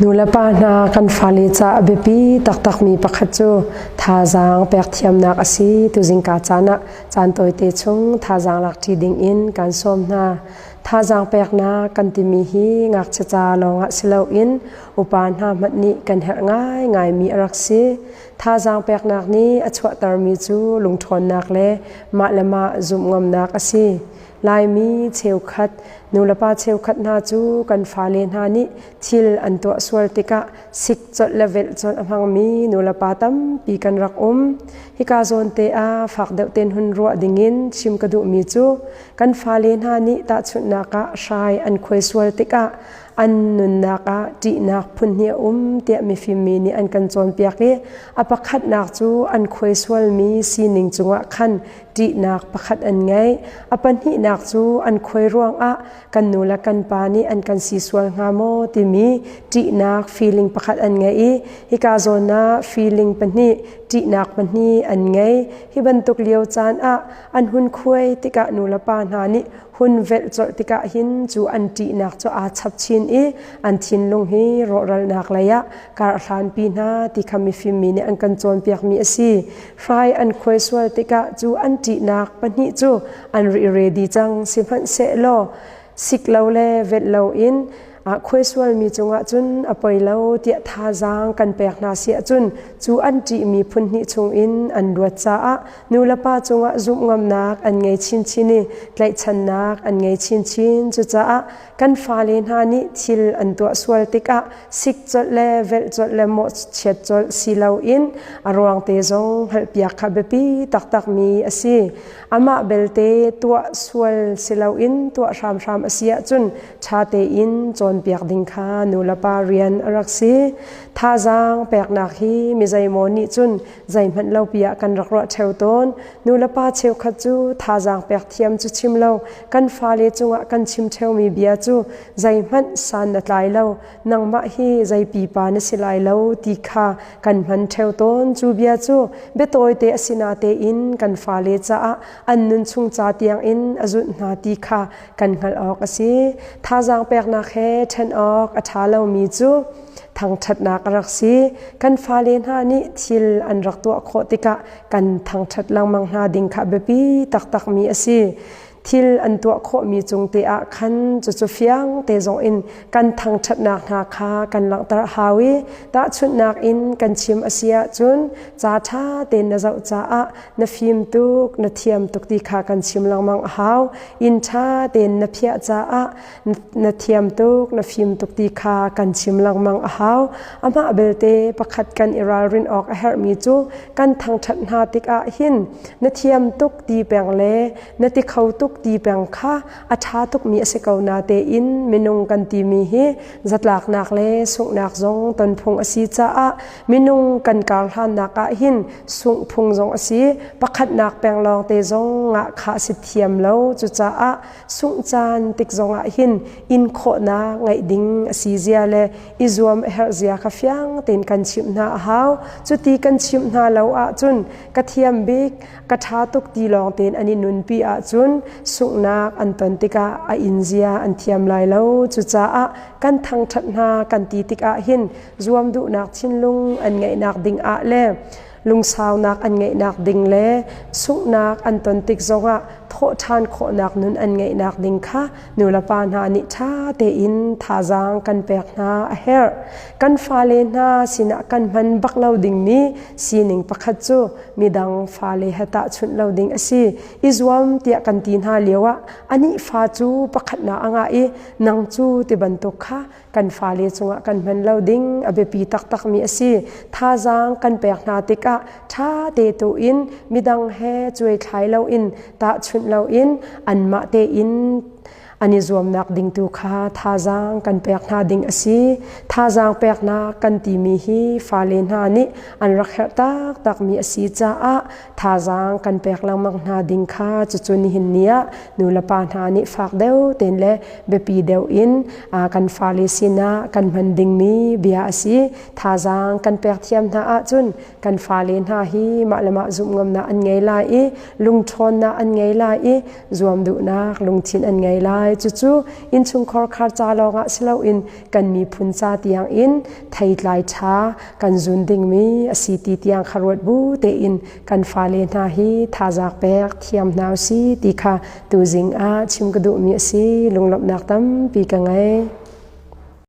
Nulepa hna kan fale ca a biapi taktakmi pakhat cu thazaang pek thiamnak a si. Tuzingka caan ah caan tawite chung thazaang lakṭi dingin kan sawm hna. Thazaang peknak kan timi hi ngakchia ca lawngah si loin upa hna hmanh nih kan herh ngaingaimi a rak si. Thazaang peknak nih a chuahtermi cu lungṭhawnnak le mah le mah zumh ngamnak a si. Laimi cheukhat, nulepa cheukhat hna cu kan fale hna nih thil an tuah sual tikah sik colh le velh colh a hmangmi nulepa tampi kan rak um. Hika zawn te ah fak deuh tein hun ruah dingin chim ka duhmi cu kan fale hna nih tahchunhnak ah hrai an khuai sual tikah an nunnak ah ṭihnak phun hnih a um tiah mifimmi nih an kan cawnpiak i a pakhatnak cu an khuai sualmi sining cungah khan ṭihnak pakhat an ngei. A pahnihnak cu an khuai ruangah kan nu le kan pa nih an kan si sual hnga maw timi ṭihnak feeling pakhat an ngei i hika zawn ah feeling pahnih ṭihnak pahnih an ngei. Hi bantuk lio caan ah an hun khuai tikah nu le pa hna nih hun velh colh tikah hin cu an ṭihnak cu aa chap chin i an thinlung hi rawhralnak lei ah kar a hlanpi hna ti kha mifimmi nih an kan cawnpiakmi a si. Hrai an khuai sual tikah cu an ṭihnak pahnih cu an ri ready cang sihmanhsehlaw sik lo le velh loin khuai sualmi cungah cun a poi lo tiah thazaang kan pek hna si ahcun cu an ṭihmi phun hnih chungin an luat caah nulepa cungah zumh ngamnak an ngei chinchin i tlaihchannak an ngei chinchin. Cucaah kan fale hna nih thil an tuah sual tikah sik colh le velh colh le mawhchiat colh si loin a ruang te zong hngalhpiak kha biapi taktakmi a si. Amah belte tuah sual si loin tuah hramhram a si ahcun ṭha tein cawnpiak ding kha nulepa rian a rak si. Thazaang peknak hi mi zeimaw nih cun zeihmanh lo pi ah kan rak ruah ṭheo tawn. Nulepa cheukhat cu thazaang pek thiam cu chim lo, kan fale cungah kan chim ṭheomi bia cu zeihmanh san na tlai lo, nangmah hi zei pipa na si lai lo ti kha kan hman ṭheo tawn. Cu bia cu biatawite a si natein kan fale caah an nunchung ca tiangin a zulh hna ti kha kan hngalh awk a si. Thazaang peknak he ṭhen awk a ṭha lomi cu thangṭhatnak a rak si. Kan fale hna nih thil an rak tuah khawh tikah kan thangṭhat lengmang hna ding kha biapi taktakmi a si. Thil an tuah khawhmi cung te ah khan cucu fiang te zong in kan thangṭhatnak hna kha kan langhter a hau i tahchunhnak in kan chim a si ahcun ca ṭha tein na zoh caah na fim tuk na thiam tuk ti kha kan chim lengmang a hau. Inn ṭha tein na phiah caah na thiam tuk na fim tuk ti kha kan chim lengmang a hau. Amah belte pakhat kan i ralrin awk a herhmi cu kan thangṭhat hna tikah hin na thiam tuk ti peng le na ti kho tuk ti peng kha a ṭha tukmi a si ko natein minung kan timi hi zatlaknak le sunghnak zong tonphung a si caah minung kan kar hlannak ah hin sungh phung zong a si. Pakhatnak peng lawng te zong ngah kha a si thiam lo. Cucaah sungh caan tik zong ah hin in khawhnak ngeih ding a si zia le i zuam a herh zia kha fiang tein kan chimh hna a hau. Cuti kan chimh hna lo ahcun ka thiam bik ka ṭha tuk ti lawng tein an i nunpi ahcun sunghnak an ton tikah a inn zia an thiam lai lo. Cucaah kan thangṭhat hna kan ti tikah hin zuam duhnak thinlung an ngeihnak ding ah le lungsaunak an ngeihnak ding le sunghnak an ton tik zongah thawhṭhan khawhnak nun an ngeihnak ding kha nulepa hna nih ṭha tein thazaang kan pek hna a herh. Kan fale hna sinah kan hman bak lo dingmi sining pakhat cu midang fale he tahchunh lo ding a si. I zuam tiah kan ti hna lioah anih fa cu pakhatnak a ngah i nang cu ti bantuk kha kan fale cungah kan hman lo ding a biapi taktakmi a si. Thazaang kan pek hna tikah ṭha te tu in midang he cuaithlai loin tahchunh loin anmah tein an i zuamnak ding tu kha thazaang kan pek hna ding a si. Thazaang peknak kan timi hi fale hna nih an rak herh taktakmi a si caah thazaang kan pek lengmang hna ding kha cucu nihin ni ah nulepa hna nih fak deuh tein le biapi deuh in kan fale sinah kan hman dingmi bia a si. Thazaang kan pek thiam hna ahcun kan fale hna hi mah le mah zumh ngamnak an ngei lai i lungṭhawnnak an ngei lai i zuam duhnak lungthin an ngei lai. lai. Cucu innchungkhar khar ca lawngah si loin kan miphun ca tiang in theitlai ṭha kan zun dingmi a si ti tiang kha ruat bu tein kan fale hna hi thazaang pek thiam hna usih ti kha tuzing ah chim ka duhmi a si. Lunglawmhnak tampi ka ngei.